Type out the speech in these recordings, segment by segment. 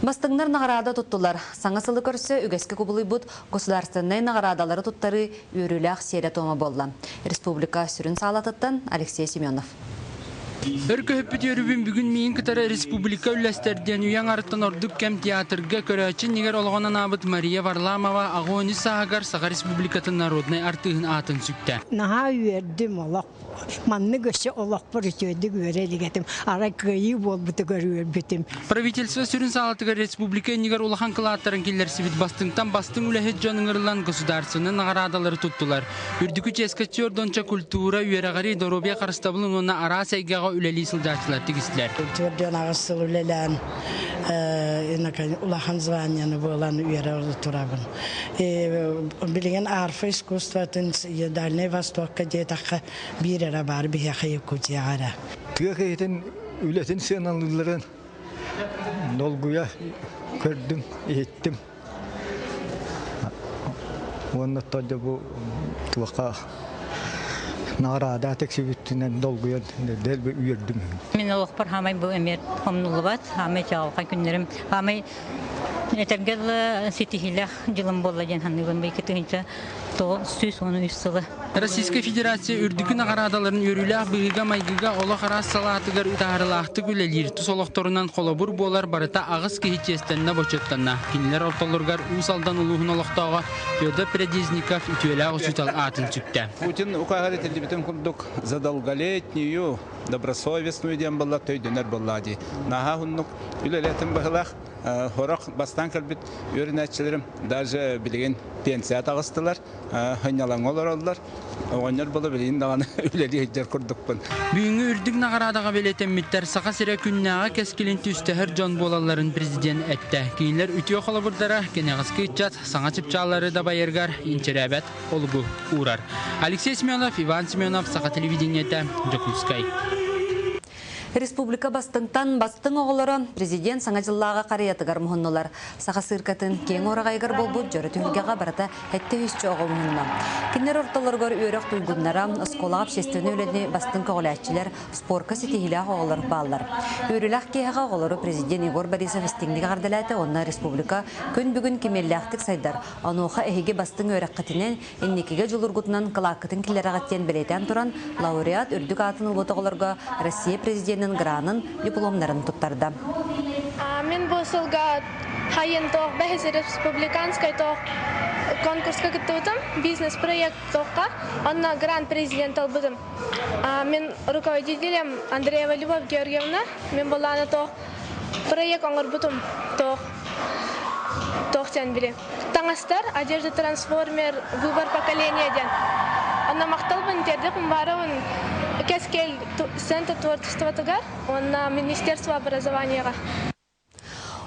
Бастыҥнар наҕараада туттулар. Саҥа сылы көрсө үгэскэ кубулуйбут государственнай наҕараадалары туттарыы үөрүүлээх сиэрэ-туома буолла. Республика сүрүн саалатыттан Алексей Семенов. Өр көһүппүт үөрүүбүн бүгүн миигин кытары республика үллэстэр диэн үйэ аҥарыттан ордук кэм театрга көрөөччү иннигэр олоҕун анаабыт Мария Варламова аҕыс сааһыгар Саха Республикатын народнай артыыһын аатын сүктэ. Наһаа үөрдүм олох. Маннык өссө олохпор үтүөдүк үөрэ илик этим. Арай кыайыы буолбутугар үөрбүтүм. Правительство сүрүн саалатыгар республика иннигэр улахан кылааттарын киллэрсибит бастыҥтан бастыҥ үлэһит дьон ыҥырыллан государственнай наҕараадалары туттулар. Үрдүкү чиэскэ түөрт культура, үөрэҕирии, доруобуйа харыстабылын уонна араас эйгэҕэ үлэлии сылдьааччылар тигистилэр. 48 сыл үлэлээн улахан званияны буолан үөрэ турабын. Билигин арфа искусствотын Дальнай Востокка диэтэххэ биир эрэ баар биһиэхэ Якутияҕа эрэ. Тыа киһитин үлэтин сыаналыылларын долгуйа көрдүм, иһиттим. Уонна оттон бу туохха наҕараада тиксибиттинэн долгуйан дэлби үөрдүм. Мин олохпор хаамай бу эмиэ хомнуллубат, хаамай чаҕылхай күннэрим, хаамай этэргэ дылы ситиһиилээх дьылым буолла диэн саныыбын бу 2013 сылы. Российскай Федерация үрдүкү наҕараадаларын үөрүүлээх быһыыга-майгыга олох араас салаатыгар ытаарылаахтык үлэлиир, тус олохторунан холобур буолар барыта аҕыс киһи чиэстэннэ-бочуоттанна. Кинилэр ортолоругар Уус Алдан улууһун олохтооҕо Федор Прядезников үтүөлээх учуутал аатын сүктэ. Путин укааһар этиллибитин курдук за долголетнюю добросовестную диэн буолла төйдөнөр буолла дии. Наһаа уһуннук үлэлэтин быһылаах Сорох бастаан кэлбит үөрэнээччилэрим даже билигин пенсия таҕыстылар, сынньалаҥҥа олороллор. Оҕонньор буола билигин даҕаны үлэлии сылдьар курдукпун. Бүгүҥҥү үрдүк наҕараадаҕа бэлиэтэммиттэр Саха сирэ күннээҕи кэскилин түстэһэр дьон буолалларын президент эттэ. Кинилэр үтүө холобурдара кэнэҕэски ыччат саҥа чыпчааллары дабайарыгар инчэрээбэт олугу уурар. Алексей Семенов, Иван Семенов, Саха телевидениетэ, Дьокуускай. Республика бастыҥтан бастыҥ оҕолоро президент саҥа дьыллааҕы харыйатыгар муһуннулар. Саха сыыркатын киэҥ уораҕайыгар буолбут дьоро түһүлгэҕэ барыта 700 оҕо муһунна. Кинилэр ортолоругар үөрэх туйгуннара, оскуолаҕа общественнай үлэни бастыҥ көҕүлээччилэр, спорка ситиһиилээх оҕолор бааллар. Үөрүүлээх киэһэҕэ оҕолору президент Егор Борисов истиҥник эҕэрдэлээтэ уонна республика күн бүгүн кимиэллээхтик сайдар. Онуоха эһиги бастыҥ үөрэххитинэн Инникигэ дьулургутунан кылааккытын киллэрэҕит диэн бэлиэтээн туран, лауреат үрдүк аатын ылбыт оҕолорго Россия президенин гранын, дипломнарын туттарда. Мин бу сылга хайын тоох бэһис республиканскай тоох конкурска кыттыбытым, бизнес-проект тоохха, онно грант президент ылбытым. Мин руководителем Андреева Любовь Георгиевна, мин былааны тоох проект оҥорбутум тоох тоох диэн били Таҥастар, одежда трансформер, выбор поколения диэн. Онно махталбын тиэрдиэхпин баарабын Кэскил центр творчествотыгар уонна Министерство образованияҕа.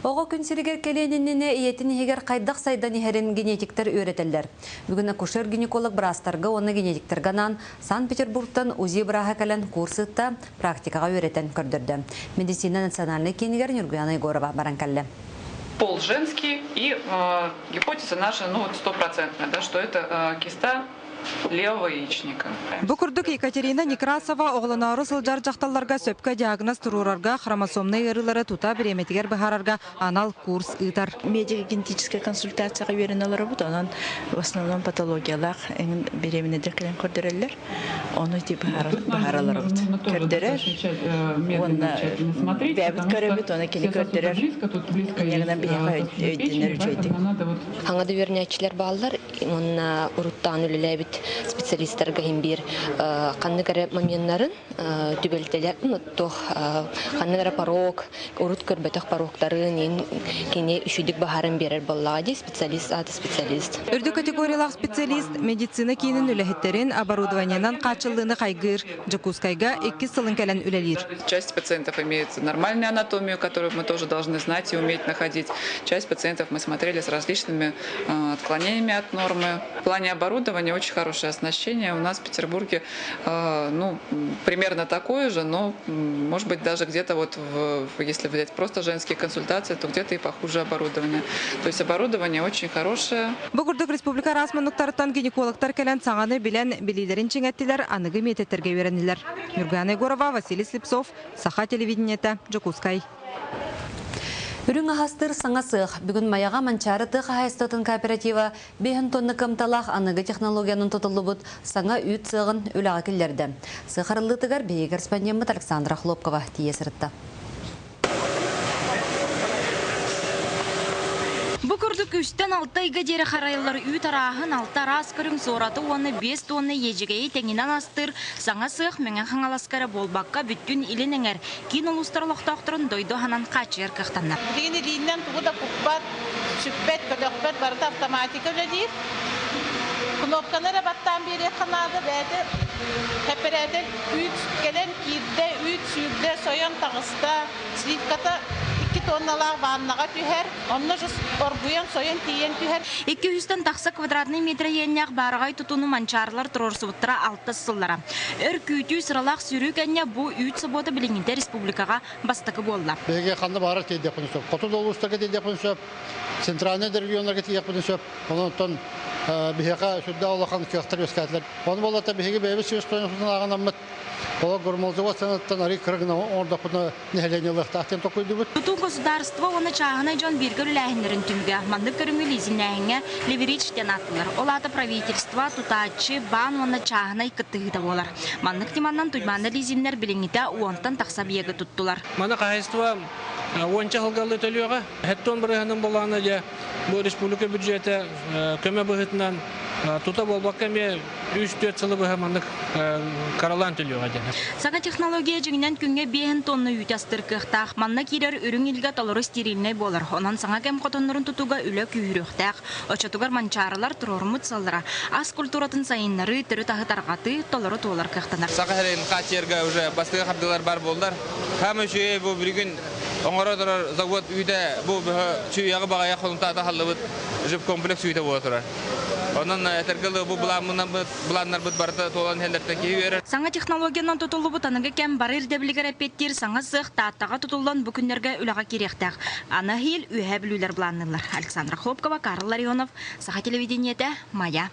Оҕо күн сиригэр кэлиэн иннинэ ийэтин иһигэр хайдах сайдан иһэрин генетиктэр үөрэтэллэр. Бүгүн акушер-гинеколог быраастарга уонна генетиктэргэ анаан Санкт-Петербургтан УЗИ бырааһа кэлэн курс ыытта, практикаҕа үөрэтэн көрдөрдө. Медицина национальнай киинигэр Нюргуяна Егорова баран кэллэ. Пол женский и э, гипотеза наша, ну вот стопроцентная, да, что это э, киста левого яичника. Бу курдук Екатерина Некрасова оҕолоноору сылдьар дьахталларга сөпкө диагноз туруорарга, хромосомнай ыарыылары тута бириэмэтигэр быһаарарга анал курс ыытар. Медико-генетическая консультацияҕа үөрэнэ олоробут, онон в основном патологиялаах эҥин беременнайдар кэлэн көрдөрөллөр. Ону ити быһаараларбыт көрдөрөр уонна бэйэбит көрөбүт, уонна кини көрдөрөр. Инньэ биһиэхэ өйдөнөр үчүгэйдик. Хаҥа да үөрэнээччилэр бааллар уонна уруттаан үлэлээбит специалистарга иһин биир ханнык эрэ моменнарын түбэлтэлэр ну туох ханнык эрэ порог урут көрбөтөх пороктарын кини үчүгдүк баһарын биэрэр буоллаҕа дии специалист аата специалист. Үрдүк категориялаах специалист медицина киинин үлэһиттэрин оборудованиенан хааччыллыыны хайгыыр. Дьокуускайга иккис сылын кэлэн үлэлиир. Часть пациентов имеет нормальную анатомию, которую мы тоже должны знать и уметь находить. Часть пациентов мы смотрели с различными отклонениями от нормы. В плане оборудования очень хорошее оснащение. У нас в Петербурге ну, примерно такое же, но, может быть, даже где-то вот, в, если взять просто женские консультации, то где-то и похуже оборудование. То есть оборудование очень хорошее. Бу курдук республика араас муннуктарыттан гинекологтар кэлэн саҥаны билэн, билиилэрин чиҥэттилэр, аныгы миэтэттэргэ үөрэннилэр. Нюргана Егорова, Василий Слепцов, Саха телевидениета, Дьокуускай. Үрүҥ аһастыыр саҥа сыах. Бүгүн Майаҕа Манчаары тыа хаһаайыстыбатын кооператива 5 тонна кыамталаах аныгы технологиянан тутуллубут саҥа үүт сыаҕын үлэҕэ киллэрдэ. Сыах арыллыытыгар биһиги корреспондеммыт Александра Хлопкова тиийэ сырытта. Бу курдук үстэн алта ыйга диэри харайыллар үүт арааһын алта араас көрүҥ суораты уонна биэс тонна иэдьэгэйи тэҥинэн астыыр саҥа сыах Мэҥэ Хаҥаласка эрэ буолбакка бүттүүн Илин Эҥэр киин улуустар олохтоохторун дойду аһынан хааччыйар кыахтанна. Билигин илиинэн тугу да куппат, сүкпэт, көтөхпөт, барыта автоматика үлэлиир. Кнопканы эрэ баттаан биэриэххэ наада, бэйэтэ эпэрээтэл үүт кэлэн киирдэ, үүт сүүрдэ, сойон таҕыста, сливката икки тонналаах ваннаҕа түһэр, онно же оргуйан сойон тиийэн түһэр. Икки үстэн тахса квадратный метр иэннээх баараҕай тутууну манчаарылар туруорсубуттара алтыс сыллара. Өр күүтүү сыралаах сүүрүү кэннэ бу үүт собуота билиҥҥитэ республикаҕа бастакы буолла. Биһиги ханна баҕарар тиийдиэхпитин сөп. Хоту да улуустарга тиийдиэхпитин сөп, центральнай да регионнарга тиийиэхпитин сөп. Онон биһиэхэ сүрдээх улахан кыахтар үөскээтилэр. Ону буоллата биһиги бэйэбит сүүс ааҕынаммыт Олор Гормолзово сыанаттан арый кыра гына оҥордохпутуна нэһилиэнньэ ылыахтаах диэн толкуйдубут. Тутуу государство уонна чааһынай дьон бииргэ үлэлээһиннэрин түмүгэ. Маннык көрүҥү лизиннээһиҥҥэ леверидж диэн ааттыыллар. Ол аата правительство, тутааччы, баан уонна чааһынай кыттыһыыта буолар. Маннык ньыманан туймаанда лизиннэр билиҥҥитэ уонтан тахса объегы туттулар. Маны хаһайыстыба уонча сылгалыы төлүөҕэ. Хеттон бырыһанын болаана дьэ бу республика бюджета көмө быһыытынан тута буолбакка эмиэ үс-түөрт сылы быһа маннык каралаан төлүөҕэ диэн. Саҥа технология дьиҥинэн күҥҥэ биэһин тонна үүтү астыыр кыахтаах. Манна киирэр үрүҥ илгэ толору стерильнэй буолар. Онон саҥа кэм хотоннорун тутууга үлэ күүһүрүөхтээх. Оччотугар манчаарылар туруоруммут сыаллара ас культуратын сайыннарыы, төрүт аһы тарҕатыы толору туолар кыахтанар. Саха сирин хааччыйарга уже бастакы хардыылар бар буоллар. Хаама үчүгэй бу билигин оҥоро турар завод үүтэ бу бөһө чүйэҕи баҕайа холумтаата халлыбыт жипкомплекс үүтэ буола турар. Онон этэргэ дылы бу былааннарбыт барыта туолан иһэллэртэн киһи үөрэр. Саҥа технологиянан тутуллубут аныгы кэм бары ирдэбилигэр эппиэттиир саҥа сыах Тааттаҕа тутуллан бу күннэргэ үлэҕэ киириэхтээх. Аны эһиил Үөһээ Бүлүүлэр былаанныыллар. Александра Хлопкова, Карл Ларионов, Саха телевидениетэ, Майа.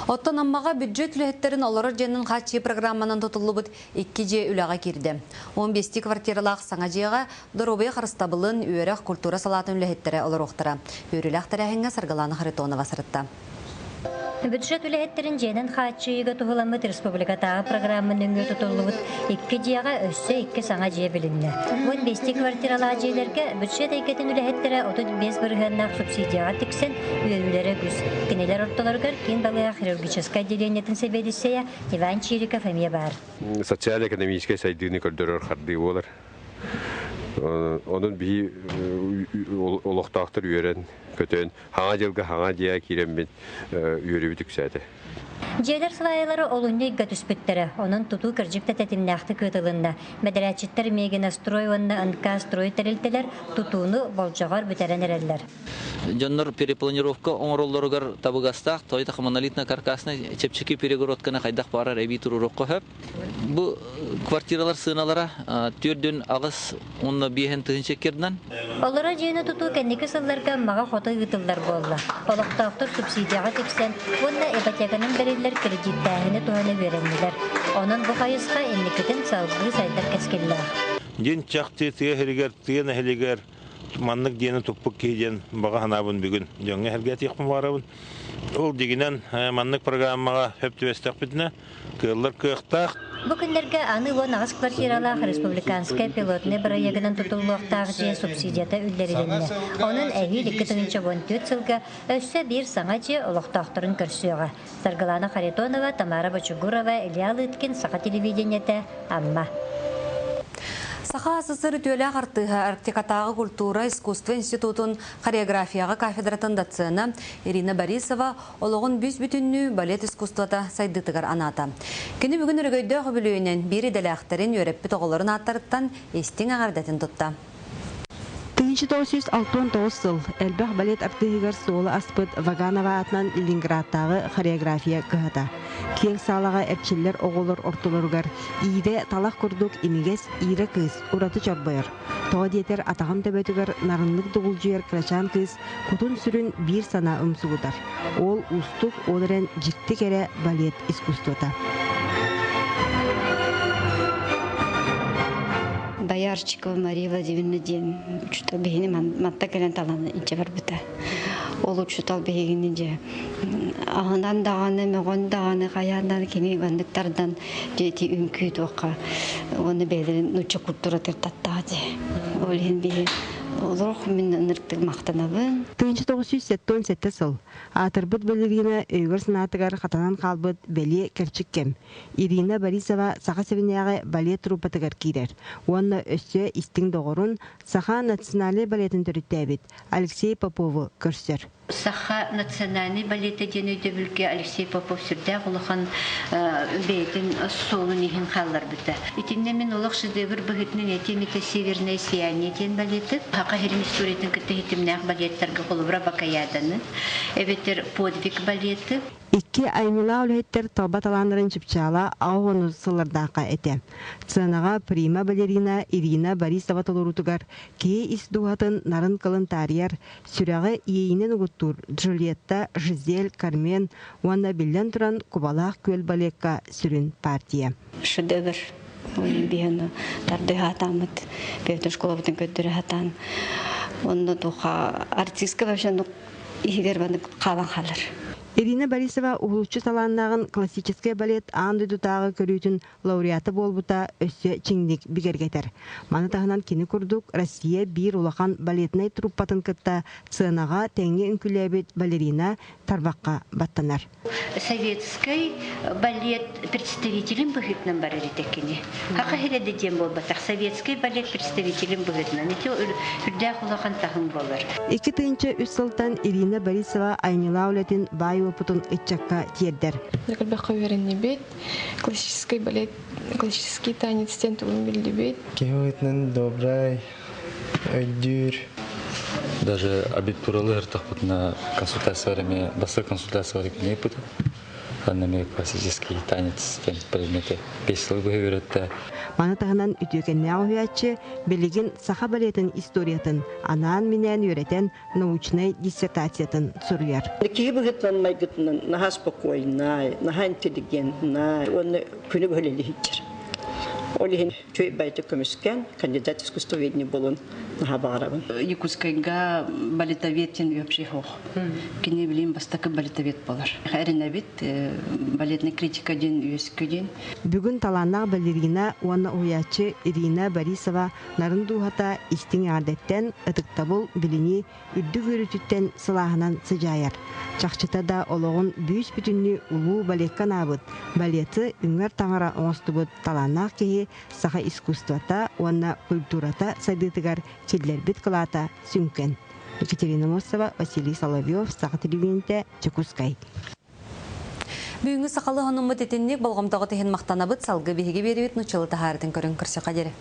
Оттон Аммаҕа бюджет үлэһиттэрин олорор дьиэнэн хааччыйыы программанан тутуллубут икки дьиэ үлэҕэ киирдэ. 15 квартиралаах саҥа дьиэҕэ доруобуйа харыстабылын, үөрэх, культура салаатын үлэһиттэрэ олоруохтара. Үөрүүлээх тэрээһиҥҥэ Саргылаана Харитонова сырытта. Бюджет үлэһиттэрин дьиэнэн хааччыйыыга туһуламмыт республикатааҕы программа нөҥүө тутуллубут икки дьиэҕэ өссө икки саҥа дьиэ билиннэ. 15 квартиралаах дьиэлэргэ бюджет эйгэтин үлэһиттэрэ 35 бырыһыаннаах субсидияҕа тиксэн үөрүүлэрэ үгүс. Кинилэр ортолоругар киин балыыһа хирургическай отделениетын сэбиэдиссэйэ Иван Чириков эмиэ баар. Социально-экономическай сайдыыны көрдөрөр хардыы буолар. Онон биһи олохтоохтор үөрэн, көтөн, хаҥа дьылга хаҥа дьиэ киирэммин үөрүүбүт үксээтэ. Дьиэлэр сваялары олунньу ыйга түспүттэрэ. Онон тутуу кырдьык да тэтимнээхтик ыытылынна. Бэдэрээтчиттэр Мегинострой уонна НК-строй тэрилтэлэр тутууну болдьоҕор бүтэрэн эрэллэр. Дьоннор перепланировка оҥороллоругар табыгастаах Toyota монолитно-каркасный чэпчэки перегородканы хайдах баарар эбии туруоруохха сөп. Бу квартиралар сыаналара төрдүн аҕыс уонна биэһин тыһыынча кирдан. Олорор дьиэни тутуу кэнники сылларга Аммаҕа хото ыытыллар буолла. Олохтоохтор субсидияҕа тиксэн уонна ипотеканан бэриллэр кредиттээһини туһана үөрэннилэр. Онон бу хайысха инникитин салгыы сайдар кэскиллээх. Дьин чахчы тыа сиригэр, тыа нэһилигэр маннык диэни туппут киһи диэн баҕа санаабын бүгүн дьоҥҥо эһэргээтиэхпин баҕарабын. Ол дьигинэн маннык программаҕа сөп түбэстэхпитинэ кыаллар кыахтаах. Бу күннэргэ аны 18 квартиралаах республиканскай пилотнай бырайыагынан тутуллуохтаах дьиэ субсидията үллэрилиннэ. Онон эһиил 2014 сылга өссө биир саҥа дьиэ олохтоохторун көрсүөҕэ. Саргылана Харитонова, Тамара Бочугурова, Илья Лыткин, Саха телевидениетэ, Амма. Саха СССР үтүөлээх артыыһа Арктикатааҕы культура, искусство институтун хореографияҕа кафедратын доцена Ирина Борисова олоҕун бүүс-бүтүннүү балет искусствота сайдыытыгар анаата. Кини бүгүн өрөгөйдөөх үбүлүөйүнэн биир идэлээхтэрин үөрэппит оҕолорун ааттарыттан истиҥ эҕэрдэтин тутта. 1969 сыл элбэх балет артыыһыгар суолу аспыт Ваганова аатынан Ленинградтааҕы хореография кыһата. Киэҥ саалаҕа эрчиллэр оҕолор ортолоругар иирэ талах курдук имигэс иирэ кыыс ураты чорбойор. Тоҕо диэтэр атаҕын төбөтүгэр нарыннык дугулдьуйар кырачаан кыыс кутун-сүрүн биир санаа умсугутар. Ол уустук, ол эрэн дьикти кэрэ балет искусствота. Боярчикова Мария Владимировна диэн учуутал биһини манта кэлэн талан инчэ барбыта. Ол учуутал биһигини дьэ аһынан даҕаны, мөҕөн даҕаны, хайаан даҕаны кини маннык тардан дьэ ити үҥкүү туохха уонна бэйэлэрин нуучча культуратыгар таттаҕа дии. Ол иһин биһи олорох мин ынырыктык махтанабын. 1977 сыл аатырбыт балерина өйүгэр-санаатыгар хатанан хаалбыт бэлиэ кэрчик кэм. Ирина Борисова Саха сиринээҕи балет труппатыгар киирэр уонна өссө истиҥ доҕорун Саха национальнай балетын төрүттээбит Алексей Попову көрсөр. Саха национальнай балета диэн өйдөбүлгэ Алексей Попов сүрдээх улахан бэйэтин суолун иһин хаалларбыта. Итиннэ мин олох шедевр быһыытынан этиэм этэ «Северное сияние» диэн балеты. Саха сирин историятын кытта ситимнээх балеттарга холобура Бакаяданы, эбэтэр «Подвиг» балеты. Икки айымньылаах үлэһиттэр талба талааннарын чыпчаала аҕыс сыллардаахха этэ. Сценаҕа прима балерина Ирина Борисова толоруутугар киһи ис дууһатын нарын кылын таарыйар, сүрэҕи иэйиинэн угуттуур Джульетта, Жизель, Кармен уонна биллэн туран Кубалаах күөл балекка сүрүн партия. Шедевр биһиэни тардыһа сатааммыт, бэйэтин школабытын көрдөрө сатаан, онно туха артистка вообще иһигэр маннык хаалан хаалар. Ирина Борисова уһулуччу талааннааҕын классическай балет аан дойдутааҕы көрүүтүн лауреата буолбута өссө чиҥник бигэргэтэр. Маны таһынан кини курдук Россия биир улахан балетнай труппатын кытта сценаҕа тэҥҥэ үҥкүүлээбит балерина тарбахха баттанар. Советскай балет представителин быһыытынан барар этэ кини. Хаха иһирэ диэн буолбатах, советский балет представителин быһыытынан. Ити үрдээх улахан таһым буолар. 2003 сылтан Ирина Борисова айымньылаах үлэтин баай уопутун ыччакка тиэрдэр. Элбэххэ үөрэннибит. Классический балет, классический танец диэн тугун биллибит. Киһи быһыытынан добрай, өйдүүр. Даже абитууралы ыртахпытына консультациялар эмиэ бастакы консультациялар кини ыыппыта. Анна эмиэ классический танец диэн предмети 5 сыл быһа үөрэттэ. Маны таһынан үтүөкэннээх уһуйааччы билигин саха балетын историятын анаан-минээн үөрэтэн научнай диссертациятын суруйар. Киһи быһыытынан майгытынан наһаа спокойнай, наһаа интеллигентнай уонна күнү быһа үлэлиһиччэр. Ол иһин үчүгэй байтык көмүскээн кандидат искусствоведения буолун наһаа баҕарабын. Якутскайга балетовед диэн вообще суох. Кини билим бастакы балетовед буолар. Эрэнэбит балетная критика диэн үөскү диэн. Бүгүн талааннаах балерина уонна уһуйааччы Ирина Борисова нарын дууһата истиҥ эҕэрдэттэн, ытыктабыл, билинии үрдүк үөрүүтүттэн сылааһынан сыдьаайар. Чахчыта да олоҕун бүүс-бүтүннүү улуу балекка анаабыт, балеты үҥэр таҥара оҥостубут талааннаах киһи саха искусствота уонна культурата сайдыытыгар киллэрбит кылаата сүҥкэн. Екатерина Мосова, Василий Соловьев, Саха телевидениетэ, Дьокуускай. Бүгүҥҥү сахалыы хонуммут итинник болҕомтоҕут иһин махтанабыт. Салгыы биһиги биэрибит нуччалы таһаарытын көрөн көрсөхө диэри.